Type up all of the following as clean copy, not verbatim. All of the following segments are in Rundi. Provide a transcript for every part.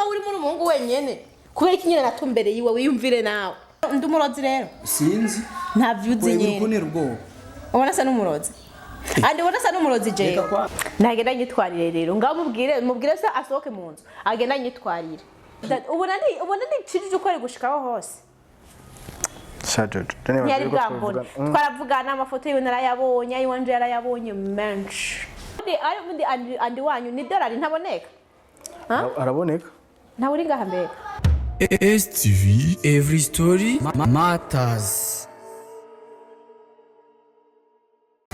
Wowe urimo uri umuhungu wenyene, kubera iki nyine natumbereye iwe? Wiyumvire nawe, ndi umurozi rero? Sinzi. Ntabyo uzi. Wewe uri Nyene. Kuntera ubwoba. Ubona asa n'umurozi andi, ubona asa n'umurozi jewe? Reka kwa- Ntagenda anyitwarire rero ngaho, mubwire, mubwire se asohoke mu nzu agenda anyitwarire. Ubona ni kijiji uko ari gushikaho hose. Sha Jojo, Ntiyari bwambone. Twaravugana, amafoto yiwe narayabonye, ayiwanje yarayabonye menshi. Ari ubundi andi wanyu ni dolari ntaboneka. Araboneka. Ntawe uri ngaha mbega? STV Every Story Matters.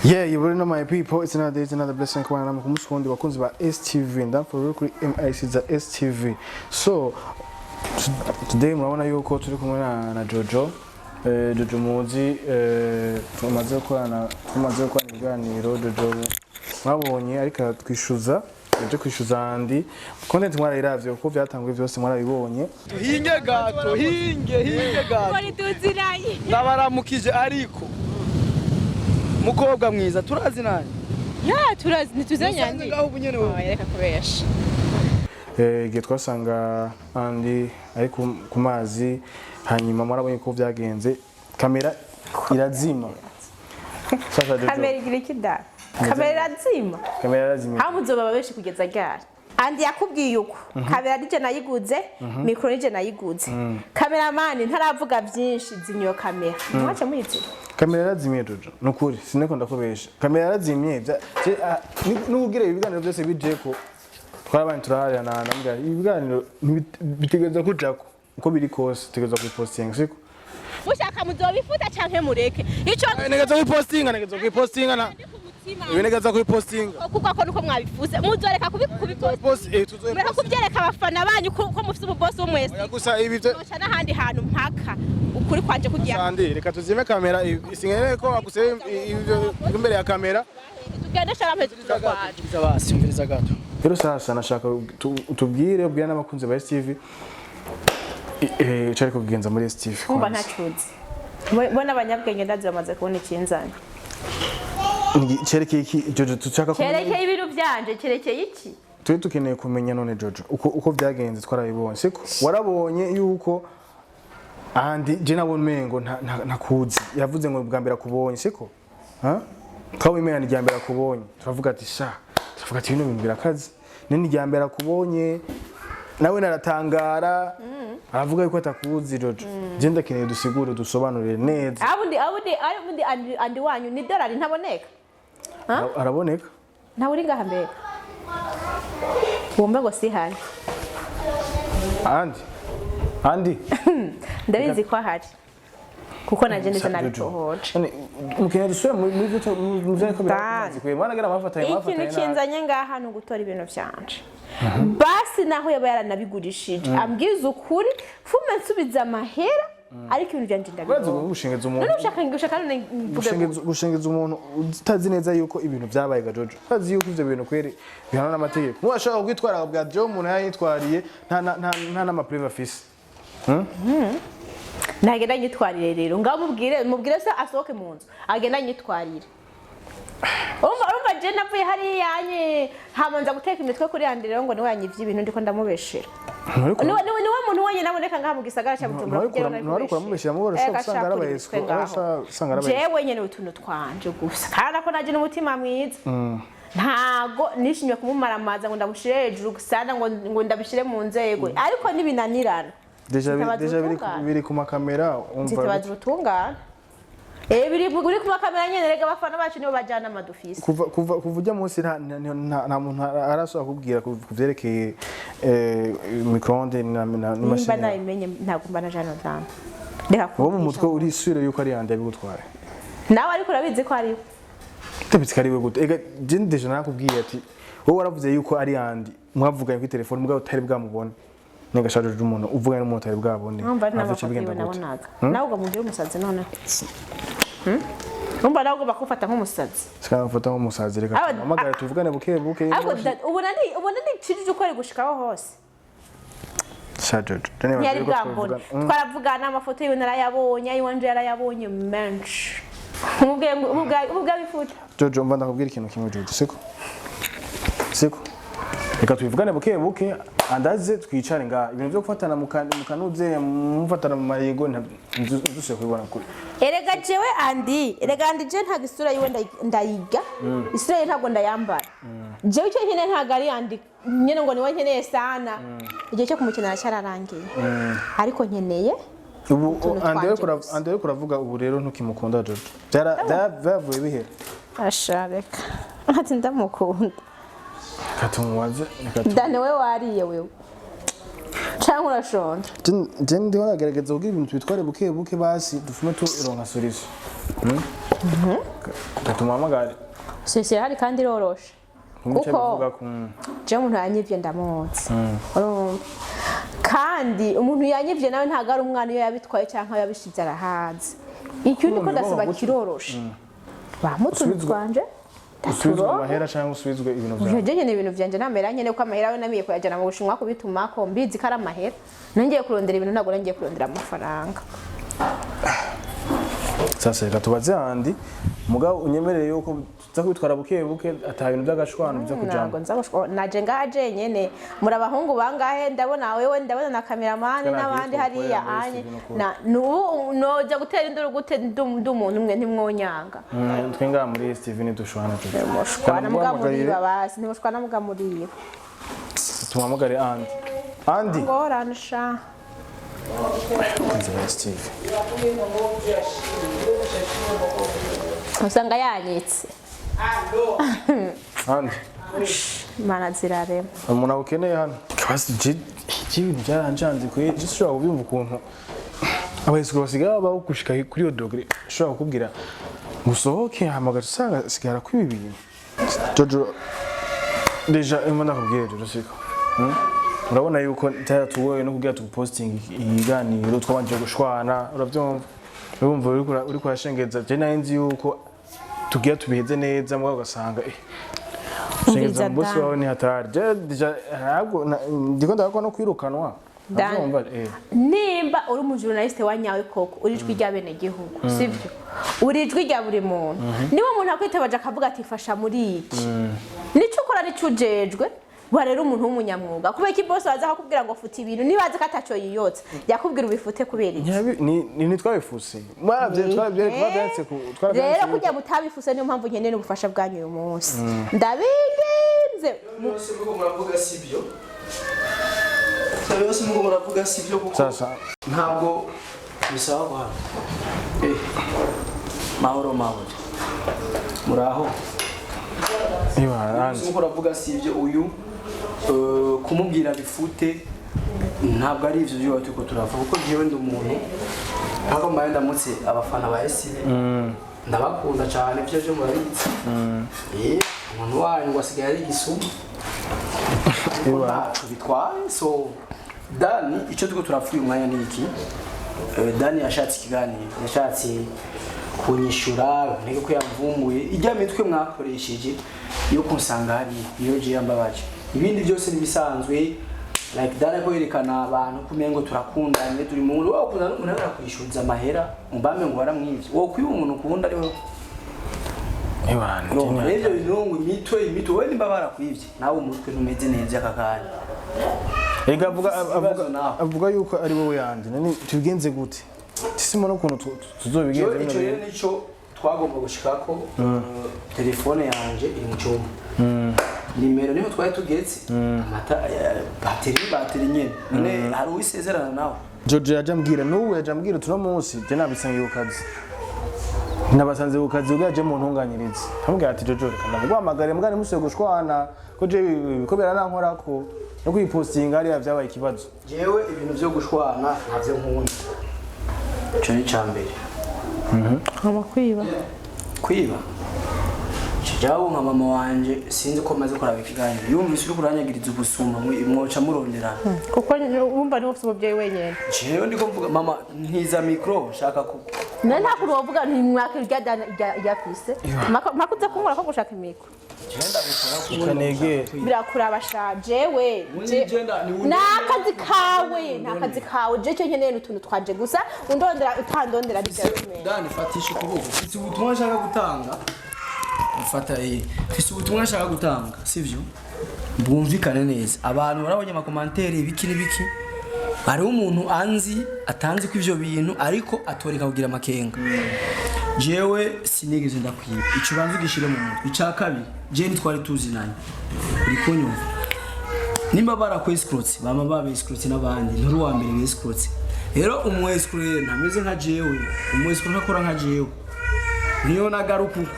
Yeah, you already know, my people. It's another day, it's another blessing. Kubana namwe ku munsi wundi, bakunzi ba STV. Ndamfura kuri MIC za STV. So today murabona yuko turi kumwe na Jojo. Jojo muzi, tumaze gukorana ibiganiro. Jojo mwabonye ariko aratwishuza, yaje kwishuza andi content mwarayiravye kuko vyatanguye vyose mwarabibonye. Hinge gato, hinge, hinge gato. Tuziranye. Ndabaramukije, ariko mukobwa mwiza, turazinanye? Ya, turazi, ntituziranye. Usanze Andi ngaho ubu nyene wewe. Oya, reka kubesha. Igihe twasanga andi ari ku mazi, hanyuma mwarabonye ko byagenze, kamera irazima. Sasa Jojo, Kamera igira iki da? Kamera irazima? Kamera irazima. Aho muzoba benshi kugeza ryari? Andi yakubwiye uko kamera nije nayiguze, mikoro nije nayiguze, kameramani ntaravuga byinshi, zimya iyo kamera, mwaca muyizira. Kamera yarazimye Jojo, nukuri sineko ndakubesha, kamera yarazimye. N'ubwire ibiganiro byose bijeko twarabanye turaharira namubwira ibiganiro bitegereza kujako uko biri kose, tegereza kubipostinga, siko? Mushaka muzobifuta canke mureke ico. Negeza kuyipostinga, negeza kuyipostinga na Ndi ku mutima. Ibi negeza kuyipostinga. Kuko ako nuko mwabifuze, muzoreka kubiposta. Post tuzoye. Mureka kubyereka abafana banyu ko mufise umubosi w'umwese. Oya, gusa ibi byo Noca n'ahandi hantu mpaka ukuri kwanje kugira. Sandi, reka tuzime kamera, singeneye ko bagusebe ibyo imbere ya kamera. Tugende sharameze tuzogwaje. Basi umviriza gato. Rero sasa nashaka utubwire, ubwire n'abakunzi ba STV icari kugenza muri STV. Kumva Kwanza. ntacuzi bo n'abanyabwenge ndazi bamaze kubona ikinzanye. Cerekeye iki Jojo tushaka kumenya? Cyerekeye ibintu byanje, cyerekeye iki? Turi dukeneye kumenya none Jojo uko byagenze. Twarabibonye, siko? Warabonye yuko ahandi je nabonye umengo ntakuzi, yavuze ngo bwa mbere akubonye, siko? Ha, twabonye umenga ni irya mbere akubonye, turavuga ati sha, turavuga ati bino bintu birakaze, none irya mbere akubonye nawe naratangara, aravuga yuko atakuzi. Jojo, je ndakeneye dusigure, dusobanurire neza. Abundi andi wanyu ni dolari ntaboneka. Araboneka. Ntawe uri ngaha mbega? Wumve ngo si hari. Andi, andi. Ndabizi ko ahari kuko naje ndetse nabitohoje. None mukeneye dusubire muri byo mu byo ariko birakumaze kwe mwana mafatanye Ikintu mafatanye nabi. kinzanye ngaha ni ugutora ibintu byanje. Basi naho yaba yaranabigurishije ambwiza ukuri, fume nsubiza amahera, ariko ibintu byanje Urazi ndabibona. gushengeza umuntu. None ushaka none mvuge? Gushengeza umuntu utazi neza yuko ibintu byabaye gajojo, utazi yuko ivyo bintu kweri bihanwa n'amategeko. Muba ashobora kwitwara bwa jewe umuntu yayitwariye nta n'amapreuve afise. Ntagenda anyitwarire rero ngaho, mubwire, mubwire se asohoke mu nzu agenda anyitwarire. Urumva je navuye hariya nye hamanza guteka imitwe kuri yandi rero ngo niwe yanyivye ibintu, ndiko ndamubeshera. Niwe muntu wenyine aboneka ngaha mu gisagara cya Bujumbura kugira ngo Ntiwariko uramubeshera, mugabo urashobora gusanga Ega, arabaye shakura imitwe ngaho. arashobora gusanga arabaye. Jewe nyene utuntu twanje gusa, kandi ako naje n'umutima mwiza, ntago nishimye kumumaramaza ngo ndamushire hejuru gusana ngo ndabishire mu nzego, ariko nibinanirana Déjà nzitabaza déjà biri ubutungane. Biri ku makamera umva. Nzitabaza ubutungane. Biri ku makamera nyene rega, abafana bacu nibo bajana amadufisi. Kuva ujya munsi nta muntu arashobora kubwira ku vyerekeye micro-onde na Nimba n'imashini yawe. nabimenye ntabwo mba na jana dame, reka. Wowe mu mutwe urisubire yuko ari yandi yabigutwaye. Nawe ariko urabizi ko ariwe. Tabitse ko ari we gute? Ega je déjà nakubwiye ati wowe waravuze yuko ari yandi mwavuganye kuri telefone mugabo utari bwamubone. Nega shaje, umuntu uvuganye n'umuntu utari bwabone. Numva ari Ntavyo n'amafoto bigenda yiwe gute? nabonaga. Nawe ugomba ugire umusazi noneho. Numva nawe ugomba kumfata nk'umusazi. Sikamufata nk'umusazi, reka tumuhamagare tuvugane buke buke. Ariko ubona ndi kijiji uko ari gushikaho hose. Shaje, Ntiyari bwambone. Twaravugana, amafoto yiwe narayabonye, ayiwanje yarayabonye menshi. Umubwiye ngo umubwiye bifuta. Jojo, mva ndakubwira ikintu kimwe Jojo, siko? Siko? Reka tubivugane buke buke, andaze twicare ngaha. Ibintu byo gufatana mu kanuze, mufatana mu marigo, ntidusubire kubibona kure. Erega jewe Andi, erega Andi, je ntabwo isura yiwe ndayiga, isura ye ntabwo ndayambara. Jewe icyo nkeneye ntabwo ari Andi nyine ngo niwe nkeneye sana. Igihe cyo kumukenera cyararangiye, ariko nkeneye Ubu utuntu Andi twanje ariko gusa. Andi ariko uravuga ubu rero ntukimukunda Jojo. Byavuye bihera. Asha, reka, ati ndamukunda. Reka tumubaze, reka Dane, we wariye wewe canke urashonje? Je ndiho ndagerageza kugira ibintu tubitware buke buke, basi dufume turonka solution. Reka tumuhamagare. Solution irahari kandi iroroshe. Numuce Kuko- bivuga ku Jewe umuntu yanyivye ndamuzi, urumva? Kandi umuntu yanyivye nawe ntabwo ari umwana, iyo yabitwaye cyangwa yabishize arahazi icyo ndiko Urumva ndasaba. ugomba Kiroroshe, bamutuntu Usubizwe- twanje usubizwe ndaturonka. amahera cyangwa usubizwe ibintu byawe. Jewe nyene ibintu vyanje namera nyene, ko amahera we namiye kuyajana mu Bushinwa kubitumako, mbizi ko ari amahera. Nongeye kurondera ibintu, ntabwo nongeye kurondera amafaranga. Sasa reka tubaze Andi, mugabo unyemerere yuko tuza kubitwara buke buke, ata bintu by'agashwano byo Ntabwo kujamo. nza naje ngaje nyene muri abahungu bangahe? Ndabona wewe, ndabona na kameramani Twe nta n'abandi gihe hariya. twokorera muri Anye studio no na nubu noja gutera induru gute? Ndi umuntu umwe, ntimwonyanga. Twe ngaha muri STV ntidushwana, Jojo. Mushwana muga muriba, basi ntimushwana muga muriba. Tumuhamagare Andi. Andi Ngorane sha. Inzira ya STV. Usanga yanyitse. Andi. Imana zirarema. Umuntu awukeneye hano. Basi je ibintu byaranjanze kwe, je ushobora kubyumva ukuntu abayisigo basigaye babaho gushika kuri iyo degré ushobora kukubwira ngo usohoke, hamagara usanga sigara kwiba ibintu. Jojo, déjà imwe ndakubwiye Jojo, siko? Urabona yuko byaratugoye no kugira tuguposting ibiganiro, twabanje gushwana, urabyumva? Urumva uriko urashengeza, je nari nzi yuko tugira tubiheze neza, mugabo ugasanga shengeza Umviriza mu bosi Dan. wawe ni hatari. Je déjà ntabwo ndiko ndakora no kwirukanwa. Dan. Urabyumva? Nimba uri umujournaliste wa nyawe koko, uri ijwi ry'abenegihugu, sibyo? Uri ijwi rya buri muntu. Niba umuntu akwitabaje akavuga ati fasha muri iki, nicyo ukora, nicyo ujejwe. Ba rero umuntu w'umunyamwuga, kubera ko boss waza akakubwira ngo futa ibintu, niba azi ko ataco yiyotsa, yakubwira ubifute kubera iki? Ni ntitwabifuse. Twarabyanditse ku twarabyanditse. Rero kujya mutabifuse, niyo mpamvu nkeneye n'ubufasha bwanyu uyu munsi, ndabinginze. Byose muko muravuga si byo. Byose muko muravuga si byo kuko Sasa ntabwo bisaba guhana. Mahoro mahoro. Muraho. Iwa Byose Andi. muko muravuga si byo. Uyu kumubwira bifute ntabwo ari ivyo byo turiko turavuga, kuko jewe ndi umuntu ntabwo mbaye ndamutse abafana ba SB, ndabakunda cyane, byo byo murabizi. Umuntu wanyu ngo asigaye ari igisuma. Ariko ntaco bitwaye. So Dani, icyo turiko turapfuye umwanya ni iki? Dani yashatse ikiganiro, yashatse kunyishura ntege ko yamvumbuye ijya mitwe mwakoresheje yo kunsanga hariya, niyo je yambabaje. Ibindi byose nibisanzwe, like Dani ko yerekana abantu kumengo turakundanye, turi mu wowe ukundana n'umuntu arakwishyuza amahera mbame ngo waramwivye, wowe kwiba umuntu ukunda ari wowe. Iwa. No, rero ibyo bintu ngo imitwe imitwe, wowe nimba barakwivye nawe umutwe ntumeze neza aka kanya. Ega avuga avuga Ikibazo nawe. Avuga yuko ari wowe yandi. Nani tubigenze gute? Tisimo n'ukuntu tuzobigenza Jewe bino ico rero bintu. nico twagomba gushikako. Telefone yanje iri mu cyumba, nimero niho twari tugeze, amata bateri bateri nyene, none hari uwisezerana nawe? Jojo yaje ambwira, n'ubu yaje ambwira tuno munsi je nabisangiye ku kazi. Nabasanze ku kazi ubwo yaje mu ntunganyirize. Ndamubwira ati Jojo, reka ndaguhamagare mbwa ntimusubire gushwana, ko je ko biranankorako no kuyipostinga hariya byabaye ikibazo. Jewe ibintu byo gushwana ntavyo nkunda, ico ni ica mbere. Ngomba kwiba. Kwiba jawo nka mama wanje, sinzi ko maze kuraba ikiganiro, yumvise uri kuranyagiriza ubusuma mwoca muronderana. Kuko wumva niwe ufite umubyeyi wenyine. Jewe ndiko mvuga, mama ntiza micro nshaka ku Na nta kuntu wovuga ntimwaka irya rya pise makuze kunkura ko gushaka imikro. Kanegere. Birakuraba sha jewe. Ni akazi kawe, ni akazi kawe. Je icyo nkeneye ni utuntu twanje gusa, undondera utandondera bijya. Dani, fatisha ukuboko, mfite ubutumwa nshaka gutanga. Mfata iyi, mfite ubutumwa nshaka gutanga, sivyo? Bwumvikane neza, abantu barabonye amakomantere ibiki n'ibiki. Hariho umuntu anzi atanzi ko ivyo bintu, ariko atoreka kugira amakenga. Jewe sinigeze ndakwiba, ico banza ugishire mu mutwe. Ica kabiri, jewe ntitwari tuzinanye, uri kunyumva? Nimba barakwesikorotse, bama babesikorotse n'abandi, nturi uwa mbere besikorotse. Rero umu escroc rero ntameze nka jewe, umu escroc ntakora nka jewe. Niyo nagaruka uko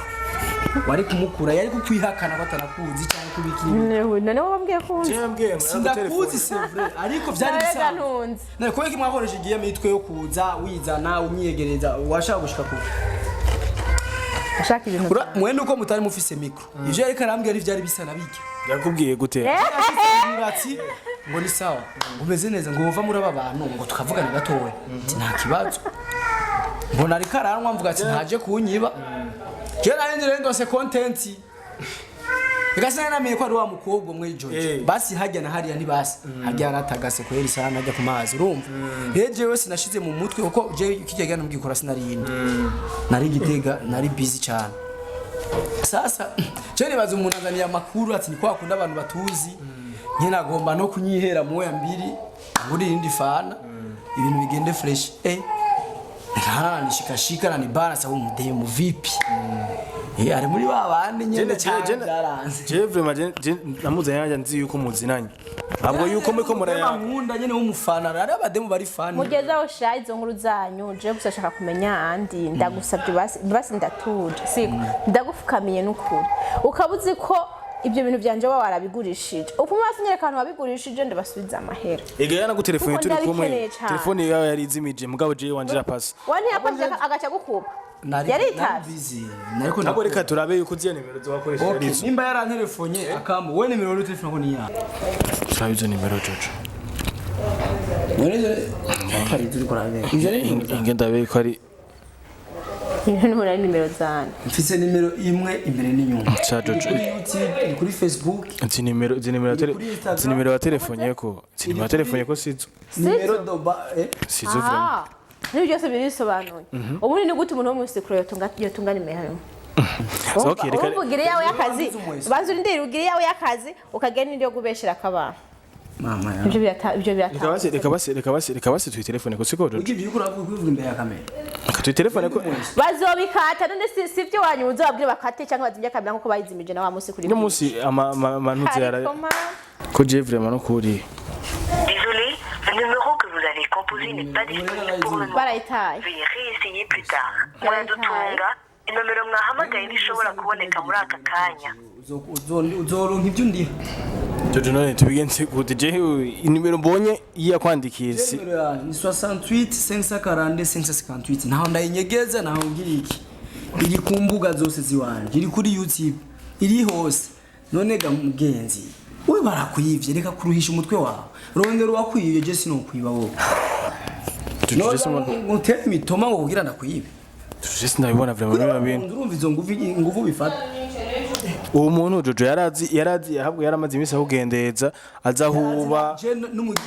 wari kumukura, yari kukwihakana ko atanakuzi cyangwa kubiki n'ibiki. None wowe wambwiye ko unzi? Sindakuzi, c'est vrai, ariko byari Narega bisanzwe. ntunzi. None kubera ko mwakoresha igihe mitwe yo kuza wizana unyiyegereza, washaka gushika ku Ashaka ibintu. Mwene uko mutari mufise micro, ivyo yariko arambwira ntivyari bisa na bijya. Yakubwiye gute? Ambwira ati ngo ni sawa, ngo umeze neza, ngo wova muri aba bantu, ngo tukavugana gatoya. Ati nta kibazo. Mbona ariko aranywa, mvuga ati ntaje kunyiba. Jewe nari nzi rero ndose content. Reka sinari ko ari wa mukobwa umwe George. Basi hajya na hariya ntibasi. Hajya yaratagase kweri sana, ajya ku mazi, urumva. Rero jewe sinashize mu mutwe kuko jewe kijya gana mugikora sinarindi. Nari gitega, nari busy cyane. Sasa je nibaza umuntu azaniye amakuru ati ni kwa kundi abantu batuzi. Nyine agomba no kunyihera moya mbiri nguri irindi fana. Ibintu bigende fresh. Nta nishikashika na ni balance aho umudemu vipi? Ari muri ba bandi nyene cyane byaranze. Jewe vraiment namuzanye nanjye nzi yuko muzinanye, ntabwo yuko muriko muraya. Nkunda nyene w'umufana, ari abademu bari fani. Mugeze aho sha izo nkuru zanyu, je gusa shaka kumenya andi ndagusabye, basi basi ndatuje, siko ndagufukamiye n'ukuri. Ukaba uzi ko ibyo bintu byanje waba warabigurishije, upuma basi nyereka ahantu wabigurishije ndabasubiza amahera. Ega yanagutelefone Kuko turi kumwe. ndabikeneye cane. Telefone yawe yari izimije, mugabo jewe wanje irapasa. Wa ntiyapashije agaca gukupa. Nari Yaritavye. busy. Nariko Ntabwo, reka turabe yuko uziya nimero zowakoresha Okay, ari izo. nimba yaranterefonye akambu, we nimero uri telefone ko ni ya. Turabe izo nimero, Jojo. Inge ndabe ko ari Ibintu n'umunani nimero zanyu. Mfise nimero imwe imbere n'inyuma. Cha Jojo. Kuri YouTube, iri kuri Facebook, Izi nimero Iri kuri Instagram. izi nimero watelefonye ko, izi nimero watelefonye ko sizo. Nimero doba Sizo vraiment. Ah, n'ibyo byose birisobanuye. Ubundi ni gute umuntu wo mu isikuru yotunga nimero imwe? Okay, reka Urumva ugira iyawe y'akazi, Urumva banza urindire ugira iyawe y'akazi ukagenda n'iryo gubeshera ak'abantu. Mama ya. Ibyo birata, ibyo reka birata. basi reka basi reka basi reka basi tuyitelefone ko, siko Jojo? Ugi ibyo uravuga kubivuga imbere ya kamera. Reka tuyitelefone ko. Bazobikata none si byo wanyu uzababwire bakate cyangwa bazimye kamera nkuko bayizimije na wa munsi kuri No munsi ama ama yara Ariko ma ko je vraiment no kuri. Désolé, le numéro que vous avez composé n'est pas disponible pour le moment. Barayitaye. Veuillez réessayer plus tard. Muradutunga, inomero mwahamagaye ntishobora kuboneka muri aka kanya. Uzoronka ibyo ndiha. Jojo, none tubigenze gute? Je inimero mbonye yakwandikiye si Nimero yanjye ni 68 540 558. Ntaho ndayinyegeza, ntaho ngira iki. Iri ku mbuga zose ziwanje, iri kuri YouTube, iri hose. None ga mugenzi, we barakwivye, reka kuruhisha umutwe wawe. Rondera uwakwivye, je sinokwiba wowe. Jojo, je sinabona. Utera imitoma ngo kugira ndakwibe. Jojo, sinabibona vraiment bino bintu. Urumva izo nguvu bifata. Uwo muntu Jojo yarazi ahabwo yaramaze iminsi ahugendeza azahuba. Je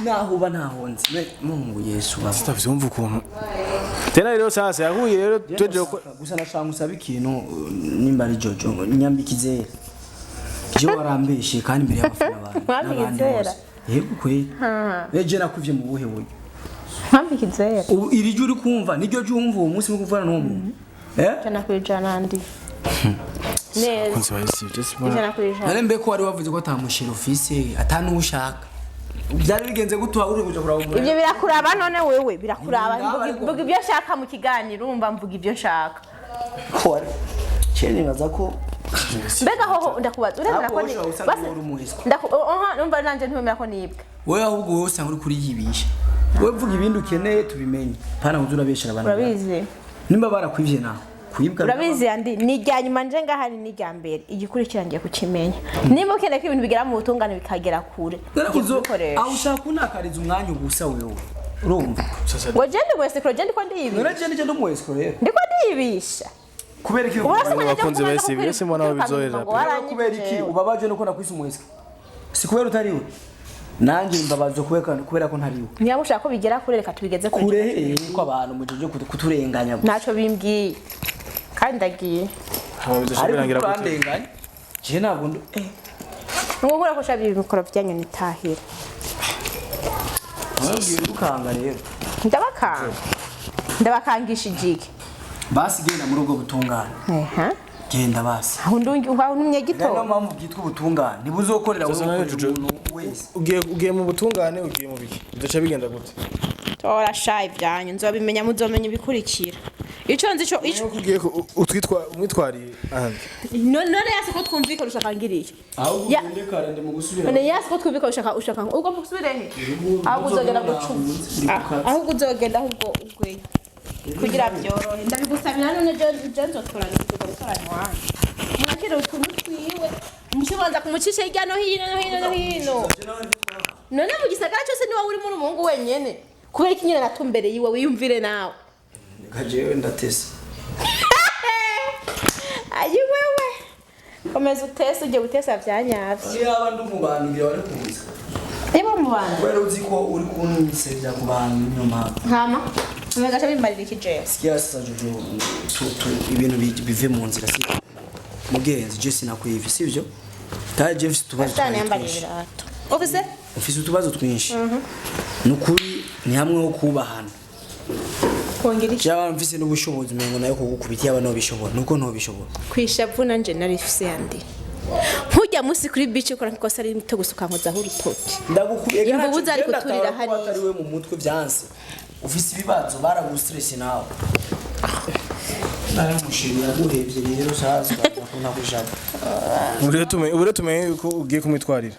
nahuba ntahonze. Mungu Yesu baba. Sitavyumva ukuntu tena rero sasa yahuye rero tweje ko Gusa nashaka ngusaba ikintu, nimba ari Jojo nyambika izera. Je warambeshe kandi imbere y'abafana bawe Mwambika n'abandi izera? bose. Yego kweli. Eje nakuvye mu buhe buryo? Mpamvu izera. Ubu iri jwi uri kumva niryo jwi wumva uwo munsi muri kuvugana n'uwo muntu? 100% andi neza. Kunzi bahisi je sibona. 100%. None mbe ko wari wavuze ko atamushira ofise atanushaka. Byari bigenze gute uri kuja kuraba umuntu? Ibyo birakuraba none wewe birakuraba. Ndaba ariko- Mvuga ibyo nshaka mu kiganiro, urumva mvuga ibyo nshaka. Ko wari Cene nibaza ko Mbega hoho ndakubaza uremera ko Ahubwo ni wowe ushobora gusanga basi- uri umuheswa. Oha, numva nanje ntiwemera ko nibwe. Wewe ahubwo wowe usanga uri kuriyibisha. Wewe vuga ibindi ukeneye tubimenye. Pana uzi urabeshera abantu. Urabizi. Nimba barakwivye naho. Kwibwa. Urabizi andi ni irya nyuma nje ngaha ni n'irya mbere igikurikira ngiye kukimenya. Nimba ukeneye ko ibintu bigera mu butungane bikagera kure, None ngiye uzo kubikoresha. aho ushaka kunakariza umwanya ubusa wewe. Urumva? Ngo je ndi wese je ndiko ndiyibisha. None je nije ndi umuheswa rero. Ndiko ndiyibisha. Kubera iki? Urasa ko Abakunzi ba SB, ese mbona aho bizohera pe. Kubera iki ubabaje nuko nakwise umuheswa? Si kubera utariwe. Nanjye mbabazwa kubera ko ntariwe. Niba mushaka ko bigera kure reka tubigeze kure. Kure ko abantu mujeje kuturenganya gusa. Ntacyo bimbwiye kandi ndagiye. Ariko birangira gute? kurandenganya. Je ntabwo Ngukura ko shabi ibikoro byanyu nitahira. Wabwiye dukanga rero. Ndabakanga. Ndabakangisha ijiki. Basi genda muri ubwo butungane. Eha. Genda basi. Aho ndungi aho ntumye Niyo gito. mpamvu bwitwa ubutungane. Ntibuzokorera Sasa nawe wowe Jojo, umuntu wese. ugiye mu butungane, ugiye mu biki bidaca bigenda gute? Tora sha ibyanyu nzobimenya, muzomenya ibikurikira. Ico nzi ico ico Nuko ugiye utwitwa umwitwariye ahandi. None yasi ko twumvikana ushaka ngiriye. Ahubwo Ya. ugende kare ndi mu gusubira. None yasi ko twumvikana ushaka ugomba gusubira he? Ahubwo uzogenda gucuma. Ahubwo uzogenda ahubwo ugwe. Kugira byorohe. Ndabigusabira none je nzotorana gutorana wanjye. Mwakire utuntu twiwe. Mushibanza kumucisha hirya no hino no hino no hino. None mu gisagara cyose niwe uri muri umuhungu wenyene. Kubera iki nyine natumbereye iwe wiyumvire nawe. Reka jewe ndatese. Ayi wewe. Komeza utese, ugiye gutesa byanyavyo. Yaba ndi mu bantu ngira wari kuza. Niba mu bantu. Kubera uzi ko uri kunsebya ku bantu, niyo mpamvu. Hama. Umegasha bimbarira iki jewe? Sikia sasa Jojo, ibintu bive mu nzira, si mugenzi je sinakwiva, sivyo? Kandi je mfise utubazo Satani yambarira twinshi. ibirato. Ofise? Mfise utubazo twinshi, nukuri ni hamwe ho kubahana. Kongera iki? Jaba mfise n'ubushobozi umengo nayo kugukubita, yaba nobishobora nuko ntobishobora. Kwishavu nanje narifise yandi. Nkujya musi kuri beach ukora nkikosa ari mito gusuka nkozaho urutoki. Ndagukuye. Imvubu zari kuturira hariya. Atari we mu mutwe byanse, ufise ibibazo, baragustress nawe. Naramushimira yaguhevye rero, sasa uraza nakujaba. Ubu rero tumenye yuko ugiye kumwitwarira.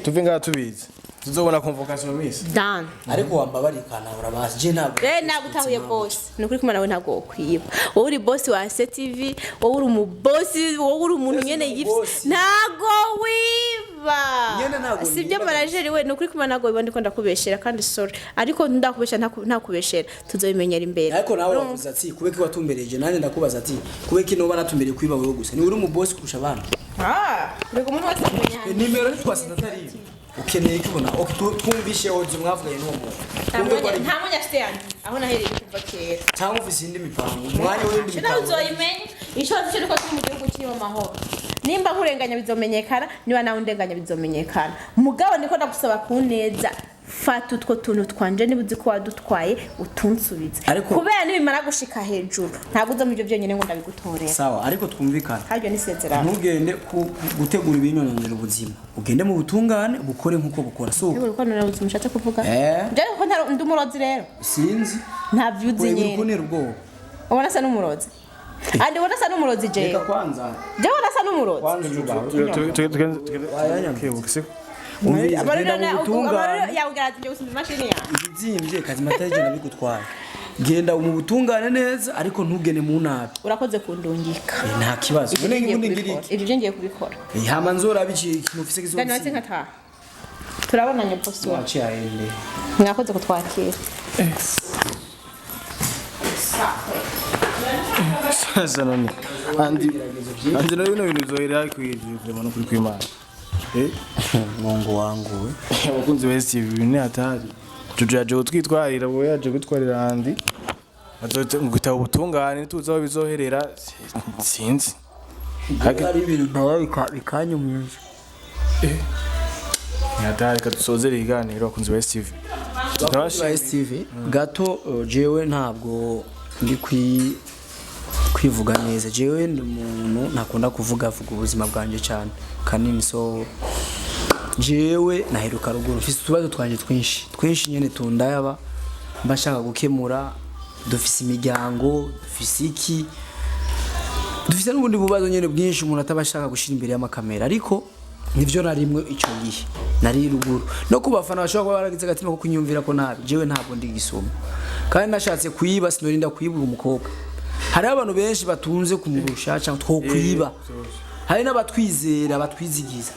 Tuve ngaha tubizi. Tuzobona convocation miss. Dan. Ariko wambabariye ukantabura basi, je ntabwo. Eh, nagutahuye boss. Ni ukuri kumana nawe ntabwo wokwiba. Wowe uri boss wa CTV, wowe uri umubosi, wowe uri umuntu nyene yifise. Umubosi. Ntago wiba. Nyene ntago Sibyo niba. manager we, ni ukuri kumana ntago wiba, ndiko ndakubeshera kandi sorry. Ariko ndakubeshera ntakubeshera. Tuzobimenyera imbere. Ariko nawe wavuze ati kubeki watumbereje, nanjye ndakubaza ati kubeki noba natumbereye kwiba wewe gusa, ni uri mu boss kurusha abandi. Ah, reka umuntu wese amenya. Nimero ntitwasanze atari iyo ukeneye kubona. Ok, twumvishe audio mwavuganye n'uwo muntu. Twumve ko ari Nta mwanya afite yandi. Aho nahereye kuva kera. Cyangwa ufise indi mipango, umwanya w'indi Nawe mipango. uzoyimenya. Ico nzi cyo nuko turi mu gihugu kirimo amahoro. Nimba nkurenganya bizomenyekana, niba nawe undenganya bizomenyekana. Mugabo ndiko ndagusaba ku neza, fata utwo tuntu twanje niba uzi ko wadutwaye utunsubize. Kubera nibimara gushika hejuru ntabwo uza mu byo byonyine ngo ndabigutorera. Sawa, ariko twumvikane. Haryo nisezerano. Ntugende gutegura ibinyononera ubuzima, ugende mu butungane bukore nk'uko bukora, si uko? Uko none mushatse kuvuga? Eh. Njye ko ndi umurozi rero. Sinzi. Ntabyo uzi Uri nyene. kuntera ubwoba. Ubona asa n'umurozi. Andi ubona asa n'umurozi jewe. Reka kwanza. Jewe ubona asa n'umurozi. Kwanza ujubaho. Kebuka siko. Umviriza, Amarira genda mu butungane. yawe ati njye gusumba imashini yawe. Ibizimbye kazima atari jye nabigutwara. Genda mu butungane neza, ariko ntugende mu nabi. Urakoze kundungika. Nta kibazo. Ibyo None ngiye ngundi kubikora. ngiriki. Ibyo ngiye kubikora. Hama nzoraba ikintu ufise Dani watse kizotsinda. nkataha. Turabonanye bosi wacu. Waciye aende. Mwakoze kutwakira. Sasa none. Andi none bino bintu bizohera kwivyo vraiment no kuri kwimana. Mungu wangu we. Abakunzi ba STV, ibintu ni hatari. Jojo yaje gutwitwarira, wowe yaje gutwarira andi. Azote gutaba ubutungane tuzi aho bizoherera, sinzi. Hari ibintu ntawe bikanyumije. Ni hatari, reka dusozere ibiganiro abakunzi ba STV. Abakunzi ba STV gato, jewe ntabwo ndi kwivuga neza, jewe ndi umuntu ntakunda kuvuga vuga ubuzima bwanjye cyane kanini, so jewe naheruka ruguru, mfise utubazo twanje twinshi twinshi nyene tundayaba mba nshaka gukemura. Dufise imiryango, dufise iki, dufise n'ubundi bubazo nyene bwinshi umuntu ataba ashaka gushira imbere y'amakamera, ariko nivyo narimwe ico gihe nari ruguru no ku bafana bashobora kuba baragize agatima ko kunyumvira ko nabi. Jewe ntabwo ndi gisoma, kandi nashatse kuyiba sinorinda kuyibura umukobwa. Hariho abantu benshi batunze kumurusha cyangwa twokwiba, hari n'abatwizera batwizigiza.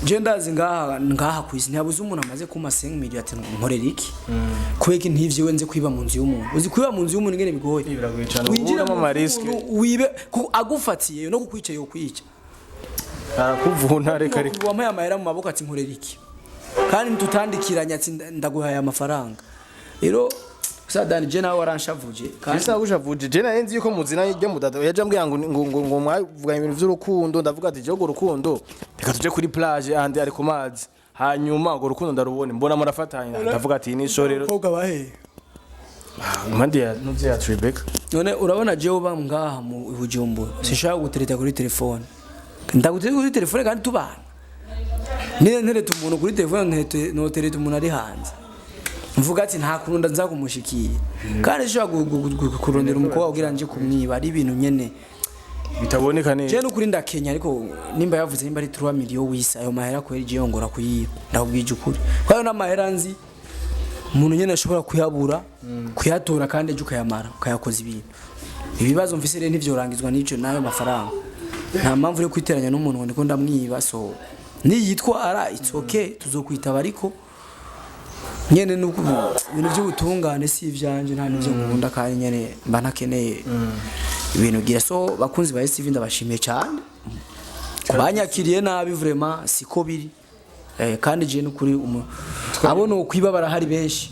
Je ndazi ngaha ngaha ku isi ntihabuze umuntu amaze kumpa 5 million ati nkorera iki, kubera iki ntivyiwe nze kwiba mu nzu y'umuntu. Uzi kwiba mu nzu y'umuntu ingene bigoye? Biragoye cane. Winjira Uburamo mu nzu amariske. y'umuntu, wibe agufatiye no kukwica yokwica. Arakuvuna, reka reka. Wampaye amahera mu maboko ati nkorera iki, kandi tutandikiranye ati ndaguhaye amafaranga. Rero sadani je nawe waranshavuje kandi. Bisa gushavuje, je nari nzi yuko muzina ryo mudada yaje ambwira ngo ngo ngo ngo mwavuganye ibintu vy'urukundo, ndavuga ati je urwo rukundo reka. Reka tuje kuri plage, andi ari ku mazi. Hanyuma urwo rukundo ndarubone, mbona murafatanya, ndavuga ati ni show rero. Abakobwa bahe? Impande ya nuvye ya Tribeca. None urabona jewe uba ngaha mu Bujumbura, sinshaka gutereta kuri telefone. Ndagutereta kuri telefone kandi tubana. Niba ntereta umuntu kuri telefone, notereta umuntu ari hanze, mvuga ati nta kuntu nza kumushikira, kandi sinshobora kurondera umukobwa kugira nje kumwiba. Ari ibintu nyene bitaboneka neza. Jewe nukuri ndakenya, ariko nimba yavuze nimba ari 3 million wisa, ayo mahera kweri jewe ngora kuyiba. Ndakubwije ukuri ko ayo n'amahera nzi umuntu nyene ashobora kuyabura, kuyatora, kandi ejo ukayamara ukayakoza ibintu. Ibibazo mfise rero ntivyorangizwa n'ico n'ayo mafaranga. Nta mpamvu yo kwiteranya n'umuntu ngo ndiko ndamwiba. So niyitwara, it's okay, tuzokwitaba, ariko nyene nuko ibintu by'ubutungane si ivyanje, nta n'ivyo nkunda, kandi nyene mba ntakeneye ibintu gira. So bakunzi ba STV, ndabashimiye cyane. Banyakiriye nabi, vraiment siko biri. Kandi je nukuri abo no kwiba barahari benshi.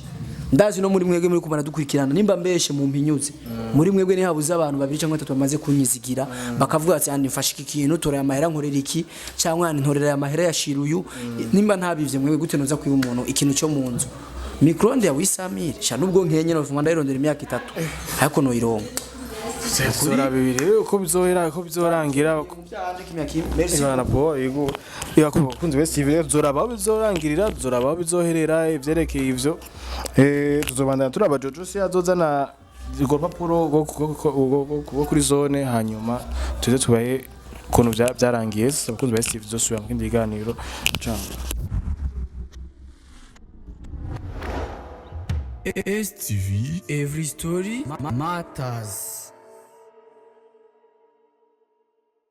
Ndazi no muri mwebwe muri kumara dukurikirana, nimba mbeshe mu mpinyuze, muri mwebwe nihabuze abantu babiri cyangwa batatu bamaze kunyizigira, bakavuga ati: "Andi mfashe iki kintu, tora aya mahera nkorera iki," cyangwa "Andi ntorera aya mahera yashira uyu." Nimba ntabivye mwebwe, gute noza kwiba umuntu ikintu cyo mu nzu, micro-onde ya wisamire sha? Nubwo nkenye, no ndayirondera imyaka 3, ariko noyironka. Tuzoraba bibiri rero uko bizohera, uko bizorangira. Merci. Imana po yego yakunze wese TV. Rero tuzoraba aho bizorangirira, tuzoraba aho bizoherera ivyerekeye ivyo. Tuzobandana turaba Jojo si azozana urwo rupapuro rwo kuri zone, hanyuma tuze tubahe ukuntu byarangiye. Abakunzi ba STV, tuzosubira mu kindi kiganiro. Ciao. STV Every Story Matters.